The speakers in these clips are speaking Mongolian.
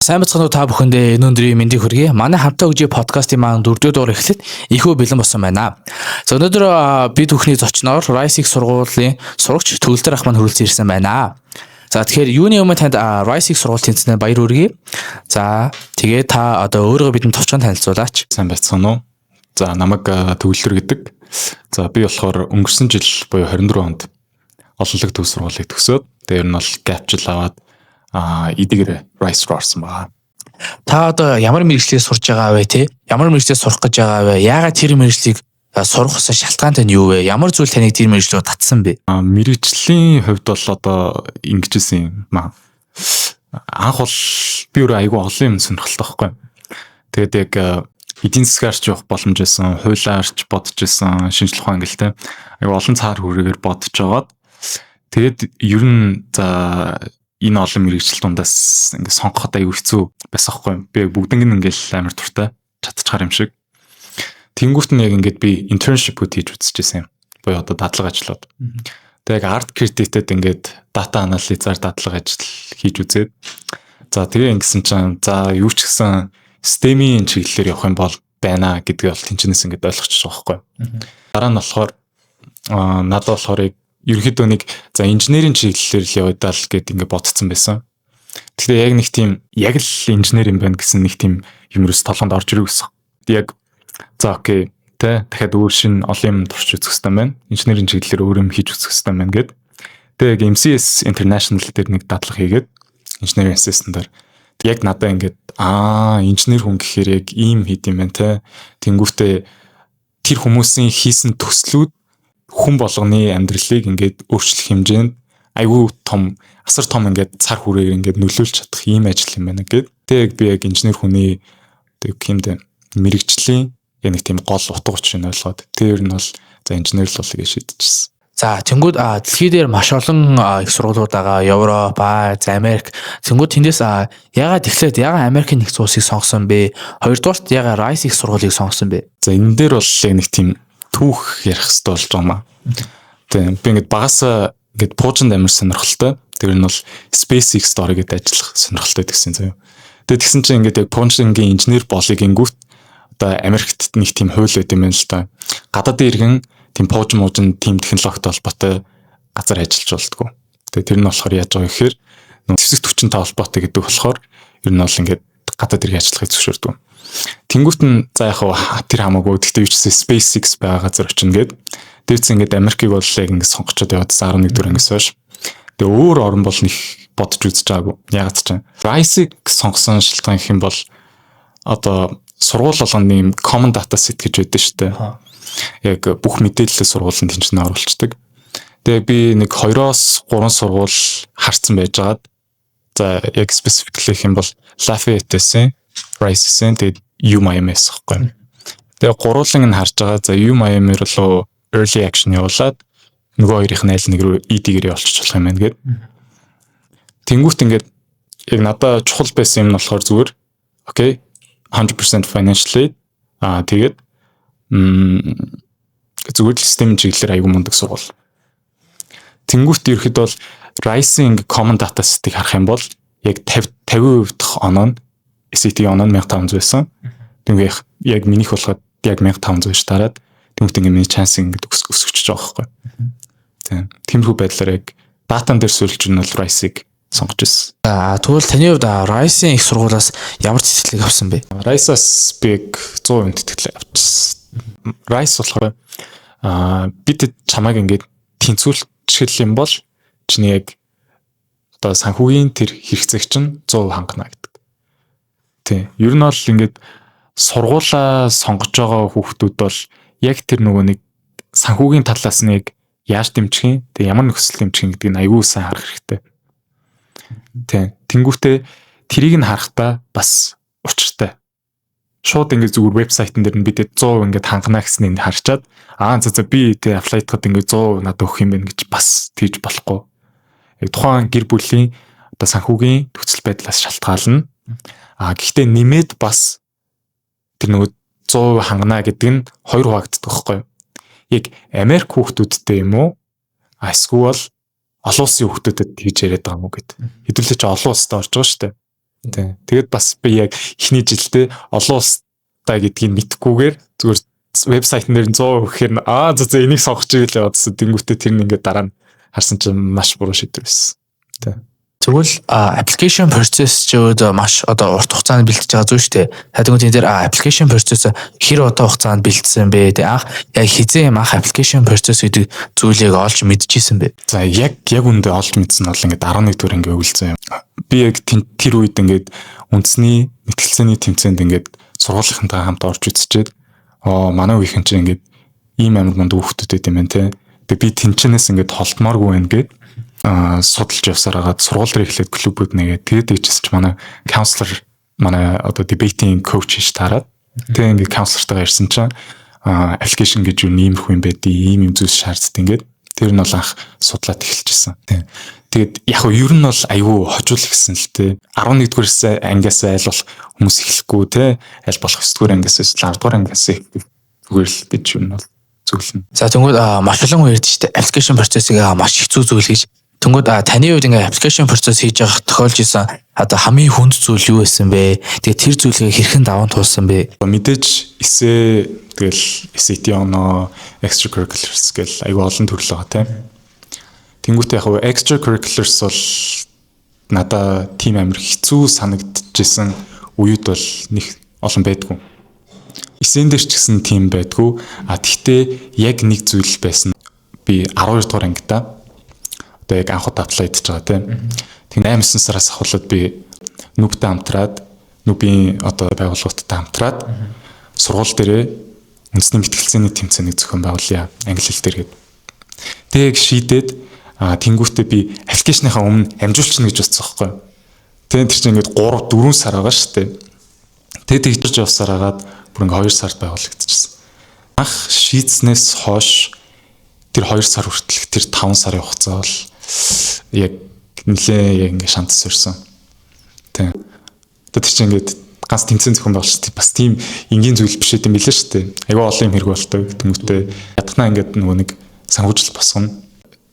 Сайн бацхан уу, та бүхэндээ энэ өдрийн мэндийг хүргэе. Манай хамтаа өгжий подкастын маань дөрөвдүгээр дугаар эхлээд ихөө бэлэн болсон байна. За, өнөөдөр бид бүхний зочноор Rice их сургуулийн сурагч Төгөлдөр ах маань хүрэлцэн ирсэн байна. За, тэгэхээр юуны өмнө танд Rice их сургууль тэнцэнэ баяр хүргэе. За, тэгээ та одоо өөрийгөө бидэнд товчхон танилцуулаач. Сайн байцгаана уу? За, намайг Төгөлдөр гэдэг. За, би болохоор өнгөрсөн жил буюу 24 онд олонлог төв сургуулийг төгсөөд, тэгээ ер нь бол gap жил аваад ED-гээр Rice руу орсон байгаа. Та одоо ямар мэргэжлээр сурж байгаа вэ, те? Ямар мэргэжлээр сурах гэж байгаа вэ? Яагаад тэр мэргэжлийг сурах гэсэн шалтгаан тань юу вэ? Ямар зүйл таныг тэр мэргэжил рүү татсан бэ? Мэргэжлийн хувьд бол одоо ингэж исэн юм аа. Анх бол би өөрөө айгүй олон юм сонирхолтой байхгүй. Тэгээд яг эдийн засгаарч явах боломж байсан, хуулиарч бодож исэн, шинжлэх ухаан гэлтэй. Айгүй олон цаар хүрээгээр бодож жагаад, тэгээд ер нь за энэ олон мэргэжил дундаас ингээ сонгоход айгүй хэцүү байсан хгүй. Би бүгднийг нь ингээл амар дуртай чадчихар юм шиг. Тэнгүүт нь яг ингээд би internship-үүд хийж үзчихсэн юм. Буюу одоо дадлага ажлууд. Тэгээ яг Art Credit-ed ингээд data analyst-аар дадлага ажил хийж үзээд, за, тэгээ ингэсэн чинь за юу ч гэсэн системийн чиглэлээр явах юм бол байна гэдгийг бол тэнчнээс ингээд ойлгочих жоох байхгүй. Дараа нь болохоор надад болохоор яг ерөнхийдөө нэг за инженерийн чиглэлээр л явъя л гэд ингээд бодцсон байсан. Тэгэхээр яг нэг тийм яг л инженер юм байна гэсэн нэг тийм юм ерөөс толгонд орж ирэх гэсэн. Яг за, okay тэ, дахиад өөр шинэ олон юм турш үзэх хэрэгтэй байна. Инженерийн чиглэлээр өөр юм хийж үзэх хэрэгтэй байна гэд. Тэгээ яг MCS International дээр нэг дадлага хийгээд, инженерийн assistant-аар, яг надаа ингээд инженер хүн гэхээр яг ийм хийд юм байна те. Тэнгүүтээ тэр хүмүүсийн хийсэн төслүүд хүн болгоны амьдралыг ингээд өөрчлөх хэмжээнд айгүй том, асар том ингээд цар хүрээгээр ингээд нөлөөлж чадах ийм ажил юм байна гэд. Тэгээ яг би яг инженер хүний тэг юмдээ мэргэжлийн яг нэг тийм гол утга учирыг ойлгоод, тэр нь бол за инженер л болъё гэж шийдчихсэн. За, тэнгүүд дэлхий дээр маш олон их сургуулиуд байгаа. Европ, Ази, Америк. Тэнгүүд тэндээс ягаад эхлээд ягаад Америкийн нэгдсэн улсыг сонгосон бэ? Хоёрдугаарт ягаад Rice их сургуулийг сонгосон бэ? За, энэ дээр бол яг нэг тийм түүх ярих хэрэгтэй болж байгаа юм аа. Тийм, би ингээд багасаа ингээд пуужинд амар сонирхолтой. Тэр нь бол SpaceX доор ингээд ажиллах сонирхолтой гэсэн заяа. Тэгээд тэгсэн чинь ингээд яг пуужингийн инженер болъё гингүүт одоо Америкт нэг тийм хууль байт юм байна л та. Гадаадын иргэн тийм пуужин муужин тийм технологитой холбоотой газар ажиллаж болдгоо. Тэгээд тэр нь болохоор яаж байгаа гэхээр зэвсэг түвшинтэй холбоотой гэдэг болохоор ер нь бол ингээд гадаад иргэн ажиллахыг зөвшөөрдөг. Тэнгүүт нь за яг хаа тэр хамаагүй, гэхдээ юу ч гэсэн SpaceX байгаа газар очино гэд. Дээрц ингээд Америкийг бол яг ингээд сонгочоод яваадсан 11 дэх ангиас хойш. Тэгээ өөр орн бол нэг бодож үзэж байгаагүй. Ягаад ч юм. Rice-ыг сонгосон шалтгаан гэх юм бол одоо сургууль болгоны юм common data set гэж байдаг шүү дээ. Яг бүх мэдээлэлээ сургуулийн тэнцэнэ оруулцдаг. Тэгээ би нэг 2-оос 3 сургууль харцсан байжгаад, за, яг specifically гэх юм бол Lafayette-ээс, Rice-ээс, тэгээд U Miami-с гэхгүй. Тэгээ гурвуулан нь харж байгаа. За, U Miami руу early action явуулаад нөгөө хоёрын нь аль нэг рүү ED-гээр явуулчих болох юм байна гэд. Тэнгүүт ингээд яг надад чухал байсан юм нь болохоор зүгээр okay, 100% financial aid, тэгээд зүгээр л системийн чиглэлээр аягүй мундаг сургууль. Тэнгүүт ерхэд бол Rice-ийн common data set-ийг харах юм бол яг 50 50% дахь оноо нь SAT оноо нь 1500 байсан. Тэнгүү яг минийх болохоор яг 1500 гэж тараад, тэнгүүт ингээ миний chance ингээд өсгөж байгаа байхгүй. Тийм. Тиймэрхүү байдлаар яг data-н дээр суурилж нь бол Rice-ыг сонгож ирсэн. За, тэгвэл таны хувьд Rice-ийн их сургуулиас ямар тэтгэлэг авсан бэ? Rice-аас би яг 100% тэтгэлэг авчихсан. Rice болохоор бид чамайг ингээд тэнцвүүлчихэл юм бол чиний яг одоо санхүүгийн тэр хэрэгцээг чинь 100% хангана гэдэг. Тийм. Ер нь бол ингээд сургуулаа сонгож байгаа хүүхдүүд бол яг тэр нөгөө нэг санхүүгийн талаас нь яг яаж дэмжих юм, тэг ямар нөхцөл дэмжих юм гэдгийг аягүй сайн харах хэрэгтэй. Тийм. Тэнгүүтээ тэрийг нь харахтаа бас учиртай. Шууд ингээд зүгээр вебсайтн дээр нь бид 100% ингээд хангана гэснийг харчаад за за, би тэг apply-дахад ингээд 100% надад өгөх юм байна гэж бас тийж болохгүй. Яг тухайн гэр бүлийн одоо санхүүгийн нөхцөл байдлаас шалтгаална. Гэхдээ нэмээд бас тэр нөгөө 100% хангана гэдэг нь хоёр хуваагддаг байхгүй юу? Яг Америк хүүхдүүдтэй юм уу? Эсвэл олон улсын хүүхдүүдэд тэгж яриад байгаа юм уу гэд. Хэдүүлээ чи олон улсад орж байгаа шүү дээ. Тий. Тэгээд бас би яг эхний жилдээ олон улстай гэдгийг мэдэхгүйгээр зүгээр вебсайтн дээр 100% гэхээр аа за за энийг сонгож игээл яваадсан. Тэнгүүтээ тэр нь ингээд дараа нь харсан чинь маш буруу шийдвэр байсан. Тий. Тэгвэл application process ч өөдөө маш одоо урт хугацаанд бэлтэж байгаа зүйл шүү дээ. Та тэгвэл энэ дээр application process хэр удаа хугацаанд бэлтсэн бэ? Тэг анх яг хизээ юм анх application process гэдэг зүйлийг олж мэдчихсэн бэ? За, яг үндэ олж мэдсэн нь бол ингээд 11 дугаар анги өгүүлсэн юм. Би яг тэр үед ингээд үндэсний мэтгэлцээний тэмцээнд ингээд сургуулийнхантай хамт орж үзчихэд, оо, манай үеийнхэн чинь ингээд ийм амар мундаг хүүхдүүд юм байна те. Тэгээ би тэнчэнээс ингээд холдмооргүй байна гэд судалж явсаар хагаад сургууль дээр эхлээд клубүүд нэгээд, тэгээд тэгжсэн чи манай counselor, манай одоо debating coach хийж таарад, тэгээ ингээд counselor-тайгаа ирсэн чинь application гэж юу иймэрхүү юм байдیں۔ Ийм юм зүйлс шаарддаг ингээд тэр нь бол анх судлаад эхэлчихсэн. Тийм. Тэгээд яг нь ер нь бол айгүй хожуул гисэн л те. 11 дугаар ангиас айл болох хүмүүс эхлэхгүй те. Аль болох 9 дугаар ангиас эсвэл 10 дугаар ангиас эхлэх зүгээр л гэж юу нь бол зөвлөнө. За, тэнгүүд маш олон хүн ярьдэн шүү дээ. Application process-ыг маш хэцүү зүйл гэж. Тэнгүүд таны хувьд ингээ application process хийж байгаа тохиолж исэн одоо хамгийн хүнд зүйл юу байсан бэ? Тэгээ тэр зүйлийг хэрхэн даван туулсан бэ? Мэдээж эсээ, тэгэл SAT оноо, extracurriculars гэл айгүй олон төрөл байгаа тийм. Тэнгүүтээ яг extracurriculars бол надаа тийм амар хэцүү санагдчихсэн үеуд бол нэг олон байдгүй. Эсэн дээр ч гэсэн тийм байдгүй. А тэгтээ яг нэг зүйл байсан. Би 12 дугаар ангита одоо яг анх удаа apply хийж байгаа тийм. Тэг 8 9 сараас ахуулаад би NUB-тэй хамтраад, NUB-ийн одоо байгууллагуудтай хамтраад сургууль дээрээ үндэсний мэтгэлцээний тэмцээнийг зохион байгуулъя. Англи хэл дээр гээд. Тэг яг шийдээд, тэнгуүтээ би application ныхаа өмнө амжуулчихна гэж бодсон байхгүй юу. Тэгээ тэр чинь ингээд 3 4 сар байгаа шүү дээ. Тэгээ тэгж явсаар хагаад бүр ингээд 2 сард байгуулагдчихсан. Анх шийдснээс хойш тэр 2 сар хүртэлх тэр 5 сарын хугацаа бол яг нэлээ яг ингээд шантас сөрсөн. Тийм. Одоо тэр чинь ингээд ганц тэмцээн зохион байгуулалт бас тийм энгийн зүйл биш юм билээ шүү дээ. Айгүй олон юм хэрэг болдог. Тэмүүтээ ядахнаа ингээд нөгөө нэг санхүүжилт босгоно.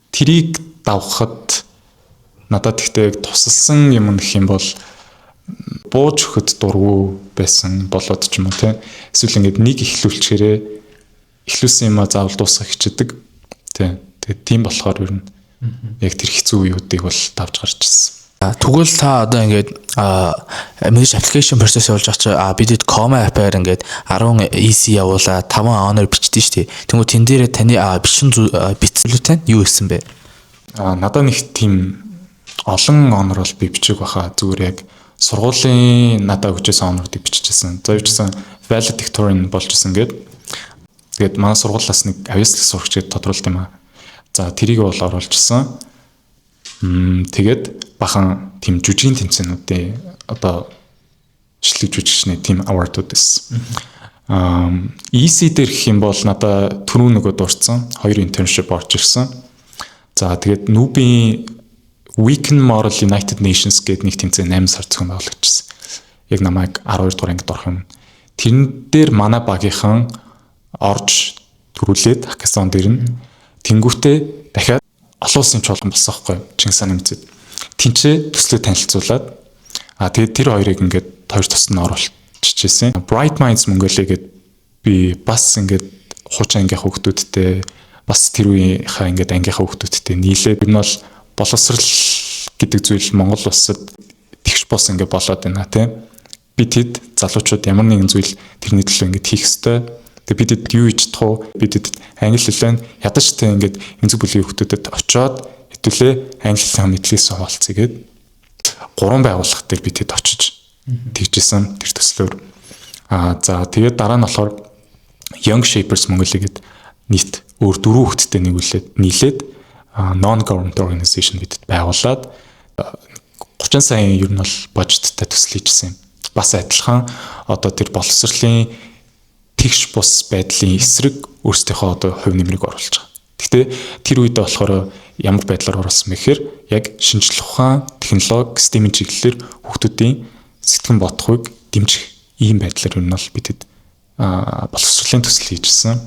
Тэрийг давхад надад тэгтээ тусалсан юм гэх юм бол бууж өгөхөд дургу байсан болоод ч юм уу те. Эсвэл ингээд нэг эхлүүлчихээрээ эхлүүлсэн юмаа заавал дуусгах хичээдэг. Тэ. Тэгээд тийм болохоор ер нь яг тэр хэцүү үеүүдийг бол давж гарч ирсэн. Тэгвэл та одоо ингээд мэдээж application process явуулж байгаа чи бидэд Common App-аар ингээд 10 essay явуулаа, 5 honor бичдэн шүү дээ. Тэнгүү тэн дээрээ таны бичсэн бичсэлүүтэй нь юу исэн бэ? Надад нэг тийм олон honor бол би бичээг баха. Зүгээр яг сургуулийн надад өгчээсэн honor уудыг биччихсэн. За, юу ч гэсэн valedictorian болж исэн гээд. Тэгээд манай сургуулиас нэг авьяаслаг сурагч гэдээ тодруулт юм аа. За, тэрийг бол оруулжсэн. Тэгээд бахан тийм жүжигийн тэмцээнүүдийн одоо шилэг жүжигчний тийм award ууд байсан. Essay дээр гэх юм бол надаа түрүү нөгөө дурдсан хоёр internship орж ирсэн. За, тэгээд NUB-ийн We Can Model United Nations гэдэг нэг тэмцээн 8 сар зохион байгуулагдчихсан. Яг намайг 12 дугаар ангид орох юм. Тэрэн дээр манай багийнхан орж төрүүлээд хакасон дээр нь тэнгуүтээ дахиад олон улсын чуулган болсон байхгүй Чингис хааны мэзэд. Тинчээ төслөө танилцуулаад, тэгээд тэр хоёрыг ингээд хоёр тусад нь оруулчихжээ. Bright Minds Mongolia гээд би бас ингээд хуучин ангийнхаа хүүхдүүдтэй, бас тэр үеийнхаа ингээд ангийнхаа хүүхдүүдтэй нийлээд ер нь бол боловсрал гэдэг зүйл Монгол улсад тэгш бос ингээд болоод байна тийм. Би тэд залуучууд ямар нэгэн зүйл тэрний төлөө ингээд хийх ёстой. Тэгээ бидэд юу хийж чадах вэ? Бидэд англи хэл байна. Ядаж тэ ингээд эмзэг бүлгийн хүүхдүүдэд очиод хэдүүлээ англи хэлний мэдлэгээс хуваалцъя гээд гурван байгууллага дээр би тэд очиж тэгжсэн тэр төслөөр. За, тэгээд дараа нь болохоор Young Shapers Mongolia гээд нийт өөр дөрвөн хүүхэдтэй нэгүүлээд нийлээд non government organization бидэд байгуулад 30 саяын ер нь бол budget тай төсөл хийжсэн юм. Бас адилхан одоо тэр боловсролын тэгш бус байдлын эсрэг өөрсдийнхөө одоо хувь нэмрийг оруулж байгаа. Гэхдээ тэр үедээ болохоор ямар байдлаар оруулсан бэ гэхээр яг шинжлэх ухаан, технологи, STEM-ийн чиглэлээр хүүхдүүдийн сэтгэн бодохыг дэмжих ийм байдлаар ер нь бол бидэд боловсролын төсөл хийжсэн.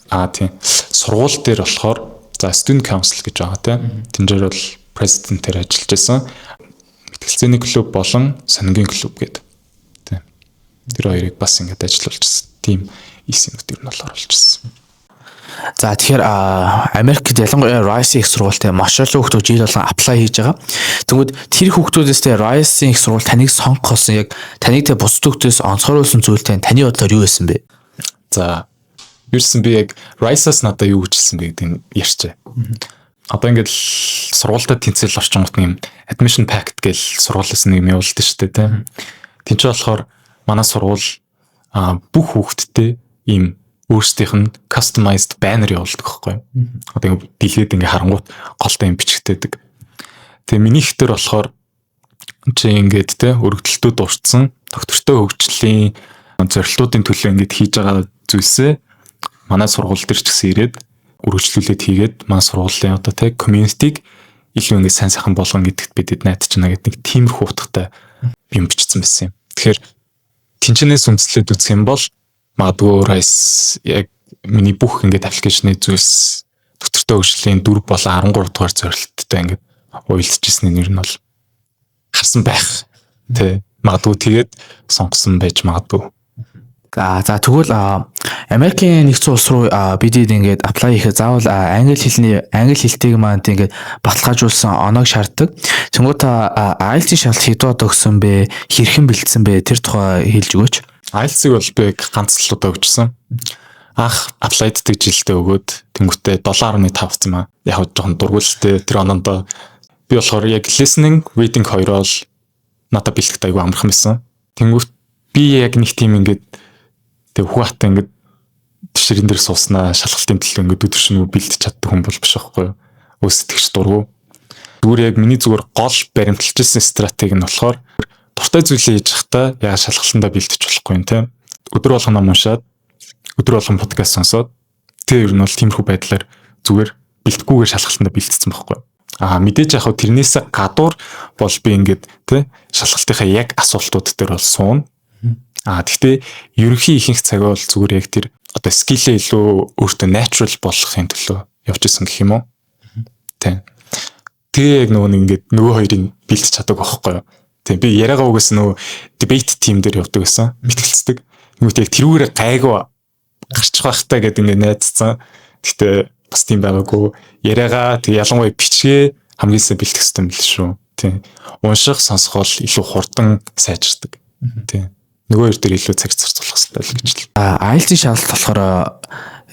Тийм. Сургууль дээр болохоор за, student council гэж байгаа тийм. Тэнжээр бол президентээр ажиллаж байсан. Мэтгэлцээний клуб болон сонингийн клуб гэдэг. Тийм. Тэр хоёрыг бас ингээд ажилуулчихсан. Тийм EC-нүүд ер нь бол оруулчихсан. За, тэгэхээр Америкт ялангуяа Rice их сургуультай маш олон хүмүүс жил болгон apply хийж байгаа. Тэгвэл тэр хүүхдүүдээс те Rice-ийн их сургууль таныг сонгох болсон, яг таныг те бусад хүүхдээс онцгойруулсан зүйл тань таны бодлоор юу байсан бэ? За, ерөөсөн би яг Rice-аас надад юу гэжсэн бэ гэдгийг ярьчээ. Одоо ингээд сургуультай тэнцэл орчингууд нэг юм admission packet гэл сургуулиас нэг юм явуулдаг шүү дээ, тийм. Тин ч болохоор манай сургууль бүх хүүхдтэй ийм өөрсдийнх нь customized banner явуулдаг байхгүй юу? Одоо ингээд дэлгээд ингээд харангуут голтой юм бичигдээдэг. Тэгээ миний их төр болохоор чи ингээд те өргөдөлтөд дурдсан доктортой хөгжлийн зорилтуудын төлөө ингээд хийж байгаа зүйлсээ манай сургууль дээр ч гэсэн ирээд үргэлжлүүлээд хийгээд манай сургуулийн одоо те community-г илүү ингээд сайн сайхан болгоно гэдэгт бидэд найдаж байна гэдэг нэг тиймэрхүү утгатай юм бичсэн байсан юм. Тэгэхээр тэнчнээс үндэслээд үзэх юм бол магадгүй Rice яг миний бүх ингээд application ы зүйлс доктортой хөгжлийн 4 болон 13 дугаар зорилттой ингээд уялдчихсны нэр нь бол харсан байх. Тэ, магадгүй тэгээд сонгосон байж магадгүй. За, тэгвэл Америкийн нэгдсэн улс руу бидэд ингээд apply хийхэд заавал англи хэлний, англи хэлтэйг маань ингээд баталгаажуулсан оноог шаарддаг. Тэнгүү та IELTS-ийн шалгалт хэд удаа өгсөн бэ? Хэрхэн бэлдсэн бэ? Тэр тухай хэлж өгөөч. IELTS-ыг бол би ганц л удаа өгчсөн. Анх apply ддаг жилдээ өгөөд тэнгуүтээ 7.5 авсан юм аа. Яг хөө жоохон дургуйлтай тэр онондоо би болохоор яг listening, reading хоёроо л надад бэлтгэхэд айгүй амархан байсан. Тэнгүүт би яг нэг тийм ингээд тэг хүү хата ингээд тишрэн дээр сууснаа шалгалтын төлөө ингээд өдөр шөнөгүй бэлдэж чаддаг хүн бол биш байхгүй юу? Өөс сэтгэгч дургу. Зүгээр яг миний зүгээр гол баримталж ирсэн стратеги нь болохоор дуртай зүйлээ хийж байхдаа яа шалгалтандаа бэлдэж болохгүй юм те. Өдөр болгоно ном уншаад, өдөр болгон подкаст сонсоод, тэр ер нь бол тиймэрхүү байдлаар зүгээр бэлтгэхгүйгээр шалгалтандаа бэлтцсэн байхгүй. Аа, мэдээж яг хав тэрнээсээ гадуур бол би ингээд те шалгалтынхаа яг асуултууд дээр бол сууна. Аа, тэгтээ ерөнхий ихэнх цаг бол зүгээр яг тэр одоо skill ээ илүү өөртөө natural болгохын төлөө явж исэн гэх юм уу? Тийм. Тэгээ яг нөгөө нэг ингээд нөгөө хоёрыг бэлтэж чаддаг байхгүй юу? Тийм, би яриагаа угаас нөгөө debate team дээр явдаг байсан. Мэтгэлцдэг. Тэгмүүд яг тэрүүгээрээ гайгүй гарчих байхтай гэдэг ингээд найдсан. Гэтэ бас тийм байгаагүй. Яриагаа тэг ялангуяа бичгээ хамгийн сайн бэлтгэх хэрэгтэй юм л шүү. Тийм. Унших, сонсох бол илүү хурдан сайжирдаг. Тийм. Нөгөө хоёр дээр илүү цаг зарцуулах хэрэгтэй л гэж л. А IELTS-ийн шалгалт болохоор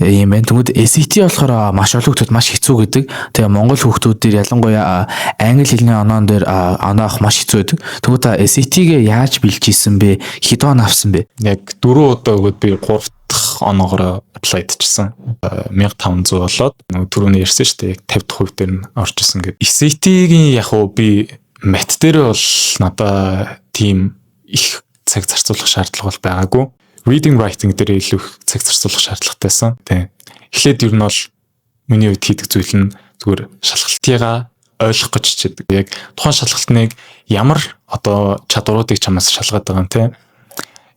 ийм байна. Тэгмүүд SAT болохоор маш олон хүүхдүүд маш хэцүү гэдэг. Тэгээ Монгол хүүхдүүд дээр ялангуяа англи хэлний оноон дээр оноо авах маш хэцүү байдаг. Тэгмүүд та SAT-гээ яаж бэлж исэн бэ? Хэд он авсан бэ? Яг дөрөв удаа өгөөд би 3 дахь оноогоор apply дчихсан. 1500 болоод нөгөө түрүүний ярьсан шүү дээ. Яг 50 дахь хувь дээр нь орж исэн гэдэг. SAT-гийн яг уу би мат дээр бол надаа тийм их цаг зарцуулах шаардлага бол байгаагүй. Reading, writing дээр илүү их цаг зарцуулах шаардлагатайсан. Тийм. Эхлээд ер нь бол миний хувьд хийдэг зүйл нь зүгээр шалгалтыгаа ойлгох гэж хичээдэг. Яг тухайн шалгалтныг ямар одоо чадваруудыг чамаас шалгаад байгаа юм те.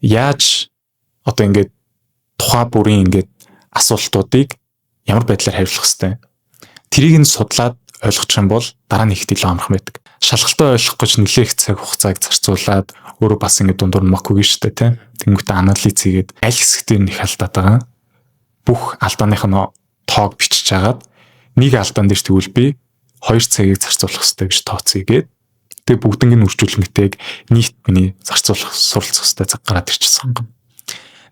Яаж одоо ингээд тухай бүрийн ингээд асуултуудыг ямар байдлаар хариулах хэвтэй. Тэрийг нь судлаад ойлгочих юм бол дараа нь ихт илүү амархан байдаг. Шалгалтаа ойлгох гэж нэлээх цаг хугацааг зарцуулаад өөрөө бас ингээд дундуур нь mock өгнө шүү дээ, тийм. Тэнгүүтээ анализ хийгээд аль хэсэгтээ нь их алдаад байгаа. Бүх алдааных нь тоог бичиж хагаад нэг алдаан дээр тэгвэл би 2 цагийг зарцуулах хэрэгтэй гэж тооцъё гээд тэгээ бүгднийг нь үржүүлэнгэтэйг нийт миний зарцуулах, суралцах хэрэгтэй цаг гараад ирчихсэн юм.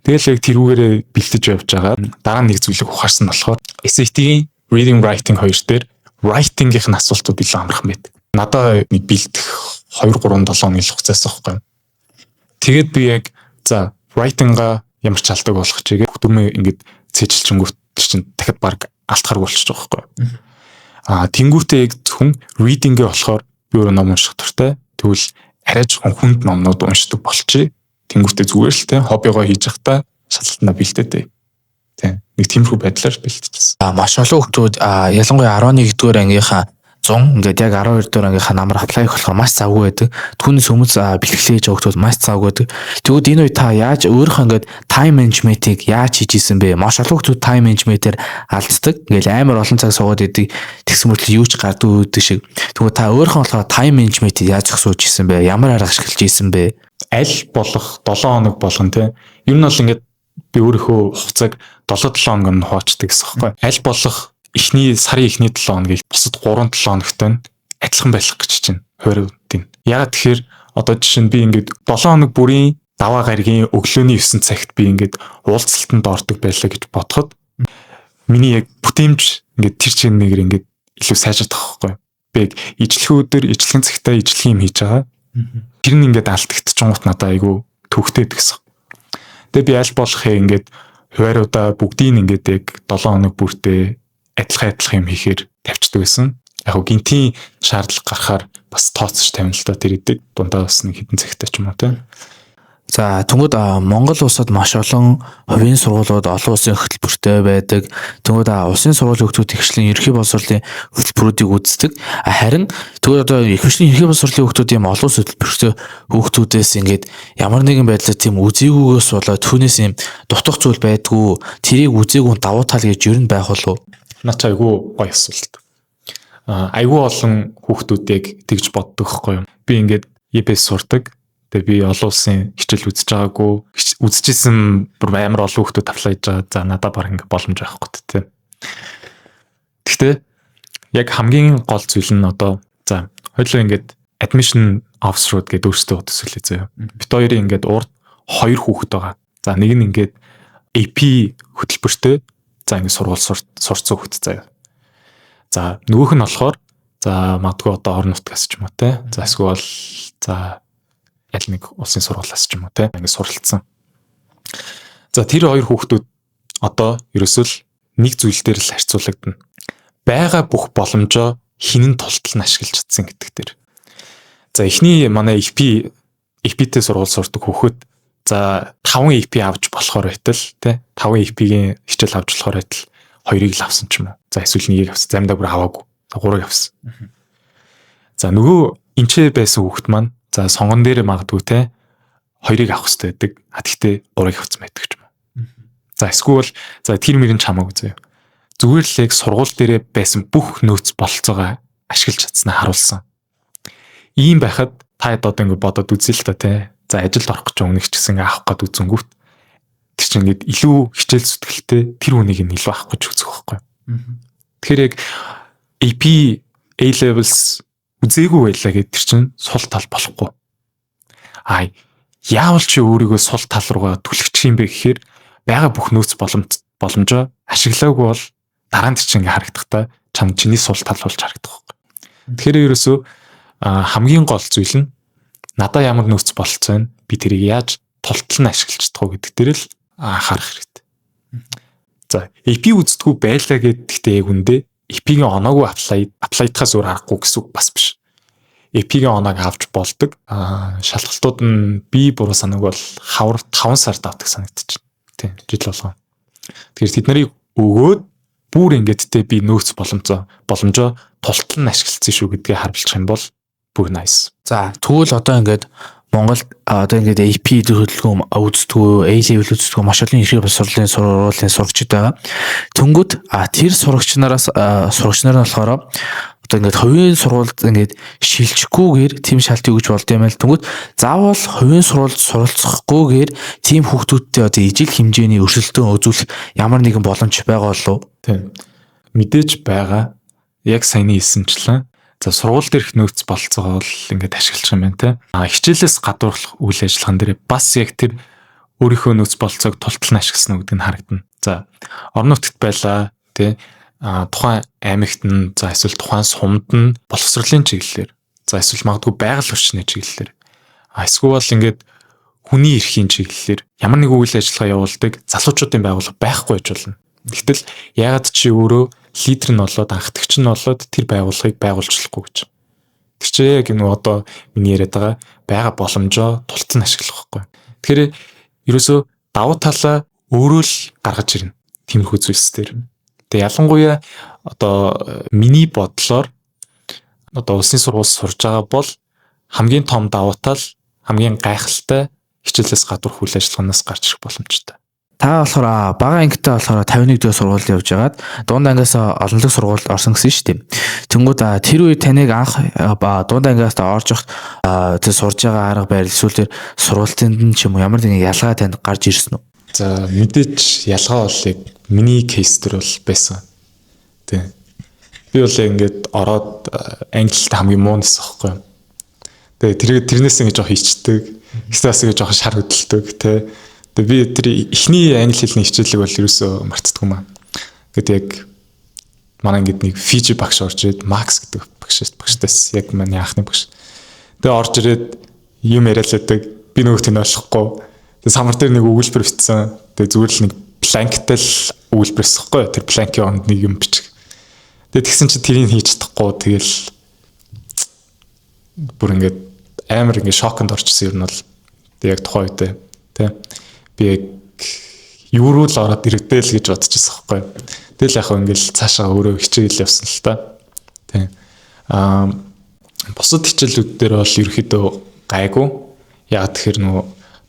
Тэгэл яг тэрүүгээрээ бэлтэж явж байгаа. Дараа нь нэг зүйлийг ухаарсан болохоор SAT-ийн reading, writing хоёр дээр writing-ийн асуултууд илүү амархан байдаг. Надаа нэг бэлдэх 2 3 7 хоногийн хугацаас байхгүй. Тэгээд би яг за writing-га ямар ч алдаг болох чигээ дүрмээ ингээд цээжилчингүүт чинь дахиад баг алтахарг болчихж байгаа байхгүй. Аа, тэнгуүтээ яг зөвхөн reading-гээ болохоор би өөрөө ном унших дуртай. Тэгвэл арай жоохон хүнд номнууд уншдаг болчих. Тэнгуүтээ зүгээр л те хоббигоо хийж явахдаа шалгалтандаа бэлдээтэй. Тийм. Нэг тиймэрхүү байдлаар бэлтжижсэн. А маш олон хүмүүс, ялангуяа 11 дугаар ангийнхаа 100 ингээд яг 12 дугаар ангийнхаа намар apply хийх болохоор маш завгүй байдаг. Түүнээс өмнө бэлтгэлээ хийж байгаа хүмүүс маш завгүй байдаг. Тэгвэл энэ үе та яаж өөрийнхөө ингээд time management-ийг яаж хийж исэн бэ? Маш олон хүмүүс time management-ээр алддаг. Ингээл амар олон цаг суугаад идэг. Тэгсэн мөртлөө юу ч гардгүй байдаг шиг. Тэгвэл та өөрийнхөө болохоор time management-ийг яаж зохицуулж исэн бэ? Ямар арга ашиглаж исэн бэ? Аль болох 7 хоног болгон, те. Ер нь бол ингээд би өөрийнхөө хугацааг 7 7 хоног нь хуваачдаг гэсэн хэвхэв. Аль болох эхний сарын эхний 7 хоногийг бусад 3 7 хоногтой нь адилхан байх гэж чинь хувиаруудын. Ягаад тэгэхээр одоо жишээ нь би ингээд 7 хоног бүрийн даваа гарагийн өглөөний 9 цагт би ингээд уулзалтанд ордог байлаа гэж бодоход миний яг бүтээмж ингээд тэр чиг нэгээр ингээд илүү сайжрах байхгүй. Би яг ижлэхэн өдөр ижлэхэн цагтаа ижлэхэн юм хийж байгаа. Тэр нь ингээд алдагдчихгоот надад айгүй төвхтэй гэсэн. Тэгээ би аль болох ингээд хувиаруудаа бүгдийг ингээд яг 7 хоног бүртээ адилхан адилхан юм хийхээр тавьчихдаг байсан. Яг гоо гинтийн шаардлага гарахаар бас тооцож тавина л та, тэр идэг. Дундаа бас нэг хэдэн цагтай ч юм уу, те. За, тэнгууд Монгол улсад маш олон хувийн сургуулиуд олон улсын хөтөлбөртэй байдаг. Тэнгууд улсын сургуулийн хүүхдүүд ихэвчлэн ерөнхий боловсролын хөтөлбөрүүдийг үздэг. Харин тэгвэл одоо ихэвчлэн ерөнхий боловсролын хүүхдүүд ийм олон улсын хөтөлбөртэй хүүхдүүдээс ингээд ямар нэгэн байдлаар тийм үзээгүйгээс болоод түүнээс ийм дутах зүйл байдгүй. Тэрийг үзээгүй давуу тал гэж ер нь байх болов уу? Наа чи айгүй гоё асуулт. Айгүй олон хүүхдүүд яг тэгж боддог хгүй юу? Би ингээд ЕБС сурдаг. Тэгээ би олон улсын хичээл үзэж байгаагүй. Үзчихсэн бүр амар олон хүүхдүүд apply хийж байгаа. За, надад баг ингэ боломж байхгүй тэ. Гэхдээ яг хамгийн гол зүйл нь одоо за хоёулаа ингээд admission officer-ууд гэдэг өөрсдөө төсөөлөө заяа. Бид хоёрын ингээд урд хоёр хүүхэд байгаа. За, нэг нь ингээд AP хөтөлбөртэй, за, ингээд сургууль сурцсан хүүхэд заяа. За, нөгөөх нь болохоор за магадгүй одоо орон нутгаас ч юм уу, те. За, эсвэл за аль нэг улсын сургуулиас ч юм уу, те. Ингээд суралцсан. За, тэр хоёр хүүхдүүд одоо ерөөсөө л нэг зүйл дээр л харьцуулагдана. Байгаа бүх боломжоо хинэн тултал нь ашиглаж чадсан гэдэг дээр. За, эхний манай AP-тэй сургууль сурдаг хүүхэд за 5 AP авч болохоор байтал, тий, 5 AP-гийн хичээл авч болохоор байтал хоёрыг л авсан ч юм уу. За, эсвэл нэгийг авсан. Заримдаа бүр аваагүй. За, гурыг авсан. За, нөгөө энчээ байсан хүүхэд маань за сонгон дээр магадгүй, те, хоёрыг авах хэрэгтэй байдаг. А тэгтээ гурыг авсан байдаг ч юм уу. За, эсвэл за тэр мөрийн чамаагүй заяа. Зүгээр л яг сургууль дээрээ байсан бүх нөөц бололцоогоо ашиглаж чадсанаа харуулсан. Ийм байхад та хэд одоо ингэ бодоод үзье л та, те. За, ажилд орох гэж өмнөх ч гэсэн авах гээд үзэнгүүт тэр чинь ингээд илүү хичээл зүтгэлтэй тэр хүнийг нь илүү авах гэж үзэх байхгүй. Тэгэхээр яг AP, A levels үзээгүй байлаа гэд тэр чинь сул тал болохгүй. А яавал чи өөрийгөө сул тал руугаа түлхчих юм бэ гэхээр байгаа бүх нөөц боломжоо ашиглаагүй бол дараа нь чинь ингээ харагдахдаа чам чиний сул тал болж харагдах байхгүй. Тэгэхээр ерөөсөө хамгийн гол зүйл нь надаа ямар нөөц бололцоо байна, би тэрийг яаж тултал нь ашиглаж чадах уу гэдэг дээр л анхаарах хэрэгтэй. За, AP үздэггүй байлаа гэдэгтээ яг үндэ AP-ийн оноогүй apply-дахаас өөр аргагүй гэсэн үг бас биш. AP-ийн оноог авч болдог. Шалгалтууд нь би буруу санааг бол хавар 5 сард авдаг санагдчих. Тийм, жил болгоо. Тэгэхээр тэд нарыг өгөөд бүр ингээд те би нөөц боломжоо тултал нь ашигласан шүү гэдгээ харуулчих юм бол бүр nice. За, тэгвэл одоо ингээд Монгол одоо ингээд AP хөдөлгөөн үздэггүй, A level үздэггүй маш олон ерхий боловсролын сургуулийн сурагчид байгаа. Тэнгүүд тэр сурагч нараас сурагч нар нь болохоор одоо ингээд хувийн сургуульд ингээд шилжихгүйгээр тийм шалт өгж болд юм байл. Тэнгүүд заавал хувийн сургуульд суралцахгүйгээр тийм хүүхдүүдтэй одоо ижил хэмжээний өрсөлдөөн үзүүлэх ямар нэгэн боломж байгаа болов уу? Тийм. Мэдээж байгаа. Яг саяны хэлсэнчлэн за сургууль дээрх нөөц бололцоогоо л ингээд ашиглах юм байна, те. А хичээлээс гадуурхах үйл ажиллагаан дээр бас яг тэр өөрийнхөө нөөц бололцоог тултал нь ашигласан уу гэдэг нь харагдана. За, орон нутагт байлаа, те. А тухайн аймагт нь, за эсвэл тухайн сумд нь боловсролын чиглэлээр, за эсвэл магадгүй байгаль орчны чиглэлээр, а эсвэл ингээд хүний эрхийн чиглэлээр ямар нэг үйл ажиллагаа явуулдаг залуучуудын байгууллага байхгүй байж болно. Тэгтэл яагаад чи өөрөө лидер нь болоод, анхдагч нь болоод тэр байгууллагыг байгуулж болохгүй гэж. Тэр чинь яг нөгөө одоо миний яриад байгаа байгаа боломжоо тултал нь ашиглах байхгүй. Тэгэхээр ерөөсөө давуу талаа өөрөө л гаргаж ирнэ. Тиймэрхүү зүйлс дээр. Тэгээ ялангуяа одоо миний бодлоор Одоо улсын сургууль сурж байгаа бол хамгийн том давуу тал, хамгийн гайхалтай хичээлээс гадуурх үйл ажиллагаанаас гарч ирэх боломжтой. Та болохоор бага ангитай болохоор 51 дэх сургуульд явж байгаад дунд ангиас олонлог сургуульд орсон гэсэн шүү дээ. Тэнгүүд тэр үе таныг анх дунд ангиас орж явахад тэр сурж байгаа арга барил эсвэл тэр сургуулийн нь ч юм уу ямар нэгэн ялгаа танд гарч ирсэн үү? За, мэдээж ялгаа бол яг миний case дээр бол байсан. Тий. Би бол ингээд ороод англид хамгийн муу нэсэн байхгүй юу. Тэгээ тэрнээс ингээд жоох ичдэг. Эсвэл бас ингээд жоох шар хөдөлдөг тий. Тэгээ би тэр эхний англи хэлний хичээлийг бол ерөөсөө мартдаггүй маа. Ингээд яг манай ингээд нэг Фижи багш орж ирээд, Макс гэдэг багштайс, яг манай анхны багш. Тэгээ орж ирээд юм яриалаадаг. Би нөгөөт нь ойлгохгүй. Тэгээ самар дээр нэг өгүүлбэр бичсэн. Тэгээ зүгээр л нэг blank тай л өгүүлбэр өсөхгүй. Тэр blank ийн оронд нэг юм бичих. Тэгээ тэгсэн чи тэрийг хийж чадахгүй, тэгэл бүр ингээд амар ингээд шоконд орчихсон юм бол тэг яг тухайн үедээ тий би яг юу руу л ороод ирэгдэл гэж бодчихсон байхгүй. Тэгэл яг ингээл цаашаа өөрөө хичээл явсан л та. Тий. Бусад хичээлүүд дээр бол ерөөхдөө гайгүй. Яг тэгэхээр нөгөө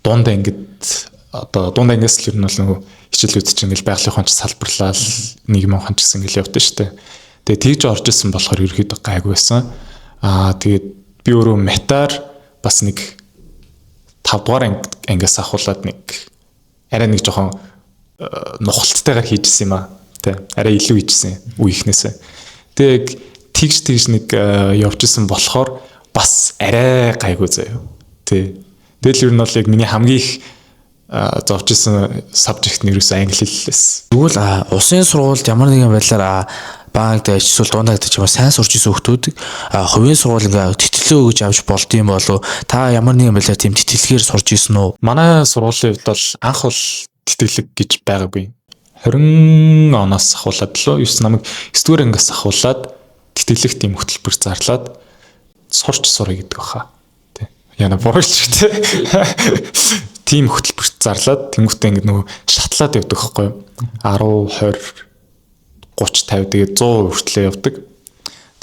дунд ангид, одоо дунд ангиас л ер нь бол нөгөө хичээлүүд чинь ингээл байгалийн ухаанч салбарлал, нийгмийн ухаанч гэсэн ингээл явдаг шүү дээ. Тэгээ тэгж орж исэн болохоор ерөөхдөө гайгүй байсан. Тэгээд би өөрөө матаар бас нэг 5 дугаар ангиас ахуулаад нэг арай нэг жоохон нухалттайгаар хийжсэн юм аа. Тэ. Арай илүү хийжсэн үеийнхнээсээ. Тэгээ тэгж тэгж нэг явж исэн болохоор бас арай гайгүй заяа. Тэ. Тэгэл ер нь бол яг миний хамгийн их зовж исэн subject нь ерөөсөө англи хэл лээс. Тэгвэл улсын сургуульд ямар нэгэн байдлаар бага ангид эсвэл дунд ангид ч юм уу сайн сурч исэн хүүхдүүд хувийн сургууль ингээ тэтгэлэг өгж авч болдсон болов, та ямар нэгэн байдлаар тийм тэтгэлгээр сурч исэн үү? Манай сургуулийн хувьд бол анх бол тэтгэлэг гэж байгаагүй. 20 оноос ахуулаад лөө 9 намайг 9 дугаар ангиас ахуулаад тэтгэлэг тийм хөтөлбөр зарлаад сурч сурах гэдэг баха. Тэ. Яна буруйлч тэ. Тийм хөтөлбөрт зарлаад тэнгуүтээ ингэ нөгөө шатлаад явдаг байхгүй юу? 10, 20, 30, 50, тэгээд 100% хүртлээ явдаг.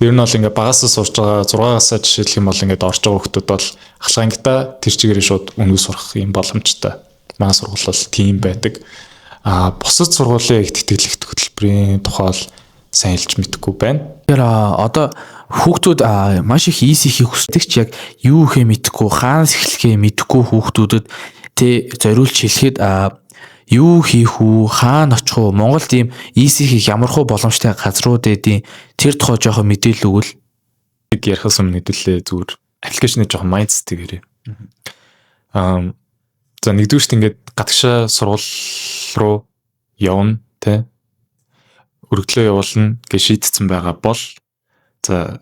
Тэр нь бол ингээ багасаа сурж байгаа, 6-аас жишээлх юм бол ингээд орж байгаа хүмүүс бол ахлах ангита тэр чигээрээ шууд үнэгүй сурах юм боломжтой. Манай сургууль бол тийм байдаг. Бусад сургуулийн их тэтгэлэгт хөтөлбөрийн тухай бол сайн хэлж мэдэхгүй байна. Тэгэхээр одоо хүүхдүүд маш их EC хийх хүсдэг ч яг юу хийхээ мэдэхгүй, хаанаас эхлэхээ мэдэхгүй хүүхдүүдэд тэ зориулж хэлэхэд юу хийх үү, хаана очих уу, Монголд ийм EC хийх ямархуу боломжтой газрууд байдیں۔ Тэр тухай жоохон мэдээлэл өгвөл. Нэг ярихаас өмнө хэдүүлээ зүгээр application ы жоохон mindset ийг ярив. За, нэгдүгüрт ингээд гадагшаа сургууль руу явна те, өргөдлөө явуулна гэж шийдсэн байгаа бол за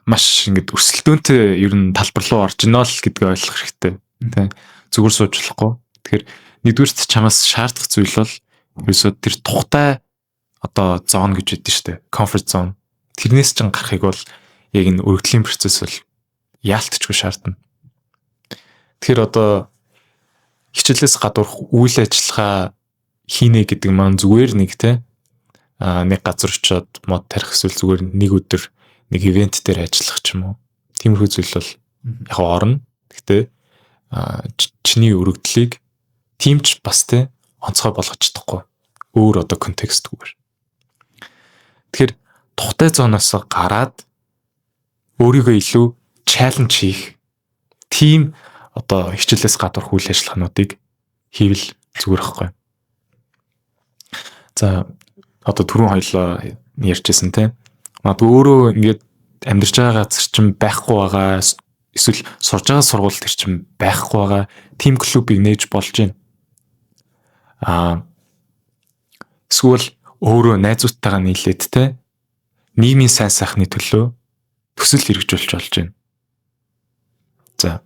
маш ингээд өрсөлдөөнтэй ер нь талбар руу орж ийнө л гэдгийг ойлгох хэрэгтэй те, зүгээр сууж болохгүй. Тэгэхээр нэгдүгüрт чамаас шаардах зүйл бол ерөөсөө тэр тухтай одоо zone гэж яддаг шүү дээ, comfort zone, тэрнээс ч гарахыг бол яг энэ өргөдлийн процесс бол яалтчгүй шаардна. Тэгэхээр одоо хичээлээс гадуурх үйл ажиллагаа хийнэ гэдэг маань зүгээр нэг те нэг газар очиод мод тарих эсвэл зүгээр нэг өдөр нэг event дээр ажиллах ч юм уу. Тиймэрхүү зүйл бол яг орно. Гэхдээ чиний өргөдлийг тийм ч бас те онцгой болгож чадахгүй. Өөр одоо context гүйгээр. Тэгэхээр тухтай zone оос гараад өөрийгөө илүү challenge хийх тийм одоо хичээлээс гадуурх үйл ажиллагаануудыг хийвэл зүгээр ихгүй. За, одоо түрүүн хоёлоо ярьжсэн те. Магадгүй өөрөө ингээд амьдарч байгаа газар чинь байхгүй байгаа эсвэл сурж байгаа сургууль төр чинь байхгүй байгаа team клубыг нээж болж байна. Эсвэл өөрөө найзуудтайгаа нийлээд те нийгмийн сайн сайхны төлөө төсөл хэрэгжүүлж болж байна. За.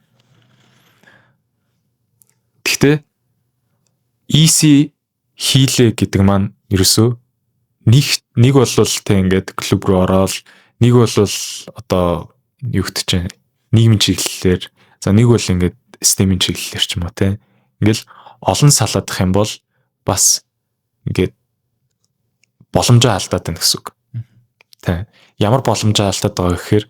Гэхдээ EC хийлээ гэдэг маань ерөөсөө нэг нэг бол тэ ингээд клуб руу ороод, нэг бол одоо юу гэдэг чинь нийгмийн чиглэлээр, за нэг бол ингээд системийн чиглэлээр ч юм уу те, ингээл олон салаадах юм бол бас ингээд боломжоо алдаад байна гэсэн үг. Тэ. Ямар боломжоо алдаад байгаа гэхээр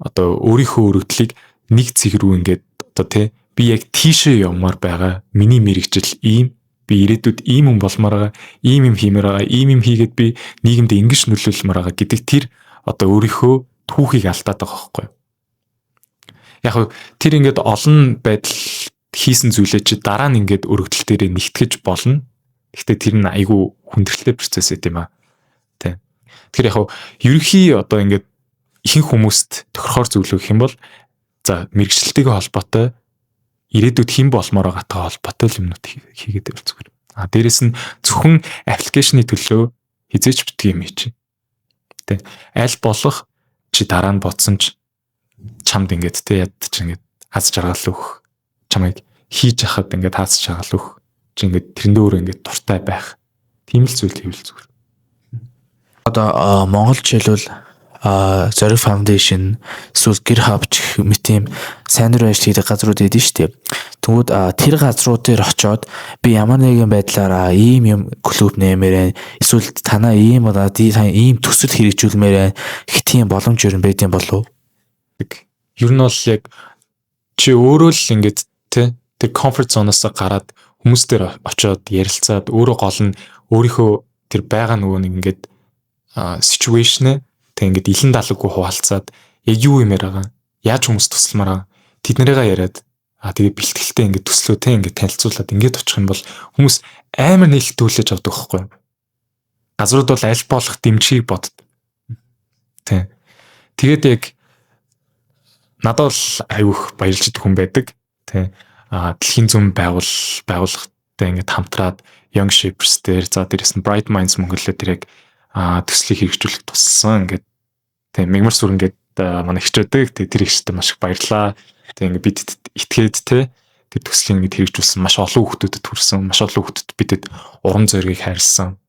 одоо өөрийнхөө өргөдлийг нэг цэг рүү ингээд одоо тий би яг тийшээ явмаар байгаа. Миний мэргэжил ийм, би ирээдүйд ийм юм болмоор байгаа, ийм юм хиймээр байгаа, ийм юм хийгээд би нийгэмд ингэж нөлөөлмөр байгаа гэдэг тэр одоо өөрийнхөө түүхийг алдаад байгаа байхгүй юу? Яг тэр ингээд олон байдал хийсэн зүйлээ чи дараа нь ингээд өргөдөл дээрээ нэгтгэж болно. Гэхдээ тэр нь айгүй хүндрэлтэй процесс байт юм аа. Тэ. Тэгэхээр яг ерөнхий одоо ингээд ихэнх хүмүүст тохирохоор зөвлөх гэх юм бол за мэргэжилтэйгээ холбоотой, ирээдүйд хэн болмоор байгаатай холбоотой л юмнууд хийгээд байвал зүгээр. А дээрэс нь зөвхөн application ы төлөө хэзээ ч битгий юм чи. Тэ. Аль болох чи дараа нь бодсон ч чамд ингээд тэ яд чи ингээд аз жаргал өгөх, чамайг хийж яхад ингээд хаас жаргал өгөх, чи ингээд тэрэндээ өөрөө ингээд дуртай байх. Тийм л зүйл хийвэл зүгээр. Одоо Монгол жишээлбэл Зориг Foundation, эсвэл GitHub гэх мэт ийм сайн дурын ажил хийдэг газрууд байдаг шүү дээ. Тэнгүүд тэр газрууд дээр очиод би ямар нэгэн байдлаараа ийм юм клуб нэмээр байна. Эсвэл танаа ийм одоо ийм төсөл хэрэгжүүлмээр байна. Их тийм боломж ер нь байд юм болов уу? Ер нь бол яг чи өөрөө л ингээд тэ тэр comfort zone-оос гараад хүмүүс дээр очиод ярилцаад, өөрөө гол нь өөрийнхөө тэр байгаа нөгөө нэг ингээд situation тэг ингээд илэн далаггүй хуваалцаад, яг юу юмэр байгаа, яаж хүмүүс тусламаар байгаа, тэднэрийгээ яриад, тэгээ бэлтгэлтэй ингээд төслөө тэ ингээд танилцуулаад ингээд очих юм бол хүмүүс амар нээлттэй хүлээж авдаг байхгүй юу? Газрууд бол аль болох дэмжихийг боддог. Тэ. Тэгээд яг надад бол аюух баярлж идэх хүн байдаг. Тэ. Дэлхийн зүүн байгууллагатай ингээд хамтраад Young Shapers дээр, за дээрэс нь Bright Minds Mongolia дээр яг төслийг хэрэгжүүлэх тусалсан. Ингээд тийм мегмар сүр ингээд манай хичээдэг. Тэгээ тэр ихтэй маш их баярлаа. Тэгээ ингээд бид итгээд те тэр төслийг ингээд хэрэгжүүлсэн, маш олон хүүхдүүдэд хүрсэн, маш олон хүүхдэд бидэд урам зоригийг хайрлсан.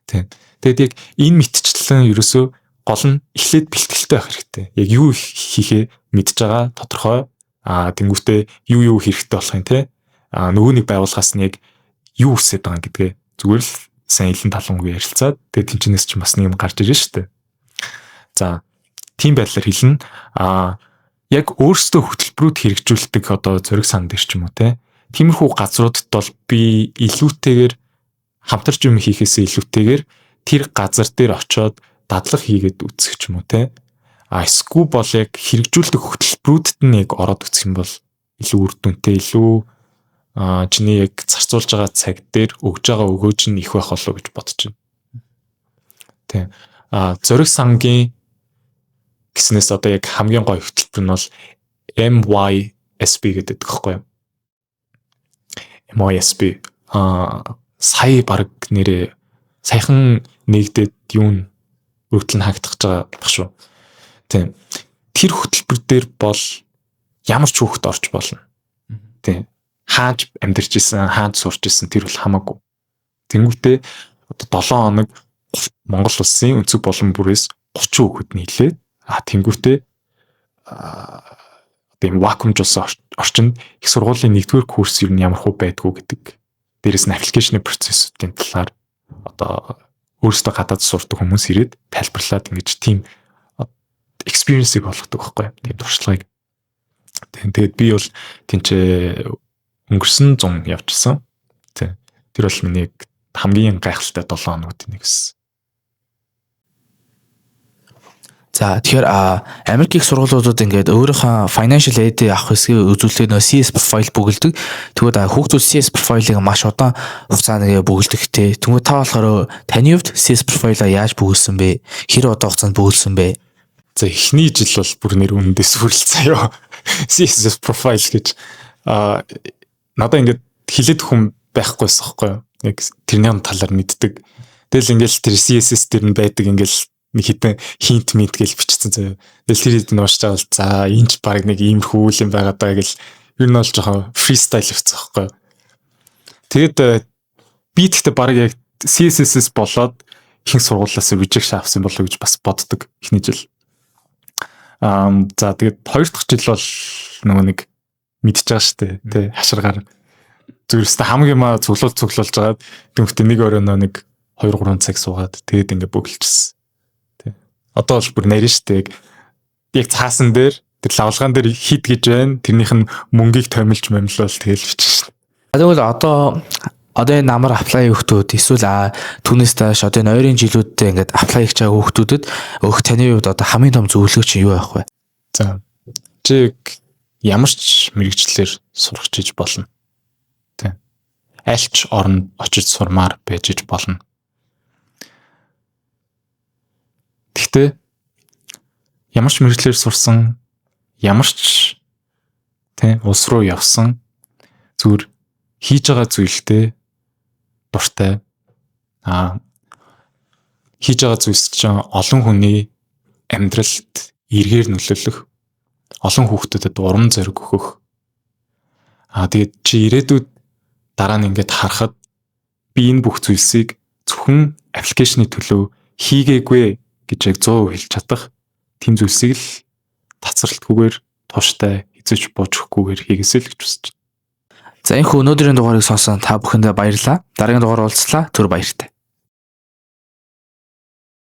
Тийм. Тэгээд яг энэ мэтчлэн ерөөсөө гол нь эхлээд бэлтгэлтэй байх хэрэгтэй. Яг юу хийхээ мэдж байгаа, тодорхой. Тэнгүүтээ юу юу хэрэгтэй болох юм те. Нөгөө нэг байгууллагаас нь яг юу хүсэж байгаа гэдгээ зүгээр л сайн илэн талангүй ярилцаад, тэгээд тэнчнээс чинь бас нэг юм гарч ирж штэ. За, тийм байдлаар хэлнэ. Яг өөрсдөө хөтөлбөрүүд хэрэгжүүлдэг одоо Зориг сан дээр ч юм уу те. Тиймэрхүү газруудад бол би илүүтэйгээр хамтарч юм хийхээсээ илүүтэйгээр тэр газар дээр очиод дадлага хийгээд үзэх ч юм уу те. Эсвэл бол яг хэрэгжүүлдэг хөтөлбөрүүдэд нь яг ороод үзэх юм бол илүү үр дүнтэй, илүү чиний яг зарцуулж байгаа цаг дээр өгж байгаа өгөөж нь их байх болов уу гэж бодож байна. Тийм. Зориг сангийн гэснээс одоо яг хамгийн гоё хөтөлбөр нь бол MYSB гэдэг байхгүй юу? MYSB сая баг нэрээ саяхан нэгдээд юу н өргөдөл нь хаагдах гэж байгаа баг шүү. Тийм. Тэр хөтөлбөр дээр бол ямар ч хүүхэд орж болно. Тийм. Хааж амьдарч исэн, хааж сурч исэн тэр бол хамаагүй. Тэнгүүтээ одоо 7 хоног Монгол улсын өнцөг болон бүрээс 30 хүүхэд нийлээд, тэнгүүтээ одоо юм вакуумжуулсан орчинд их сургуулийн нэгдүгээр курс юу нь ямар хуу байдгүй гэдэг. Дээрэс нь application ы процессуудын талаар одоо өөрсдөө гадаад сурдаг хүмүүс ирээд тайлбарлаад, ингэж тийм experience-ийг олгодог байхгүй юу? Тийм туршлагыг. Тэгээд би бол тэнцээ өнгөрсөн 100 явчихсан. Тийм. Тэр бол миний хамгийн гайхалтай 7 хоногуд нэг гэсэн. За, тэгэхээр Америк их сургуулиудад ингээд өөрийнхөө financial aid авах хэсгийг үзүүлэхэд нөө CS profile бөглөдөг. Тэгвэл хүүхдүүд CS profile-ыг маш удаан хугацаанд ингээд бөглөдөг те. Тэгвэл та болохоор таны хувьд CS profile-а яаж бөглөсөн бэ? Хэр удаан хугацаанд бөглөсөн бэ? За, эхний жил бол бүр нэр үнэндээс хүрэлцээ ёо. CS profile гэж надаа ингээд хилээд хүн байхгүйсэн байхгүй юу? Яг тэрний талаар мэддэг. Тэгэл ингээл тэр CSS дээр нь байдаг ингээл нэг хитэн hint mint гэж бичсэн заяа. Тэгэл тэр хэд нь уншиж байгаа бол за энэ ч баг нэг иймэрхүү үйл юм байгаа даа гэл ер нь бол жоохон freestyle явцсан байхгүй юу? Тэгэд би тэгтээ баг яг CSS-с болоод ихэнх сургуулиас rejection авсан болов уу гэж бас боддог эхний жил. За, тэгээд хоёр дахь жил бол нөгөө нэг мэдчихэж байгаа шүү дээ. Тэ, хаширгаар зүгээр өстө хамаг юмаа цуглуулж жагаад тэнгуүтээ нэг оройноо нэг 2 3 цаг суугаад тэгээд ингээ бөглөжсөн. Тэ. Одоо бол бүр нарийн шүү дээ. Яг цаасан дээр тэр лавлгаан дээр хит гэж байна. Тэрнийх нь мөнгийг томилж момлол тэгэл бичсэн шин. Тэгвэл одоо энэ намар apply хүүхдүүд эсвэл түүнээс доош одоо энэ ойрын жилүүдэд ингээд apply хийж байгаа хүүхдүүдэд өгөх таны хувьд одоо хамгийн том зөвлөгөө чинь юу байх вэ? За. Чи ямар ч мэргэжлээр сурах чиж болно. Тэ. Аль ч оронд очиж сурмаар байж иж болно. Гэхдээ ямар ч мэргэжлээр сурсан, ямар ч тэ улс руу явсан зүгээр хийж байгаа зүйлдээ дуртай. Хийж байгаа зүйлс чинь олон хүний амьдралд эргээр нөлөөлөх, олон хүүхдүүдэд урам зориг өгөх. Тэгээд чи ирээдүйд дараа нь ингээд харахад би энэ бүх зүйлсийг зөвхөн application-ы төлөө хийгээгүй гэж яг 100% хэлж чадах тийм зүйлсийг л тацралтгүйгээр тууштай эзэж бууж өгөхгүйгээр хийгээсэй л гэж хүсэж байна. За энэ хүү өнөөдрийн дугаарыг сонсон та бүхэндээ баярлалаа. Дараагийн дугаар уулзлаа. Түр баяртай.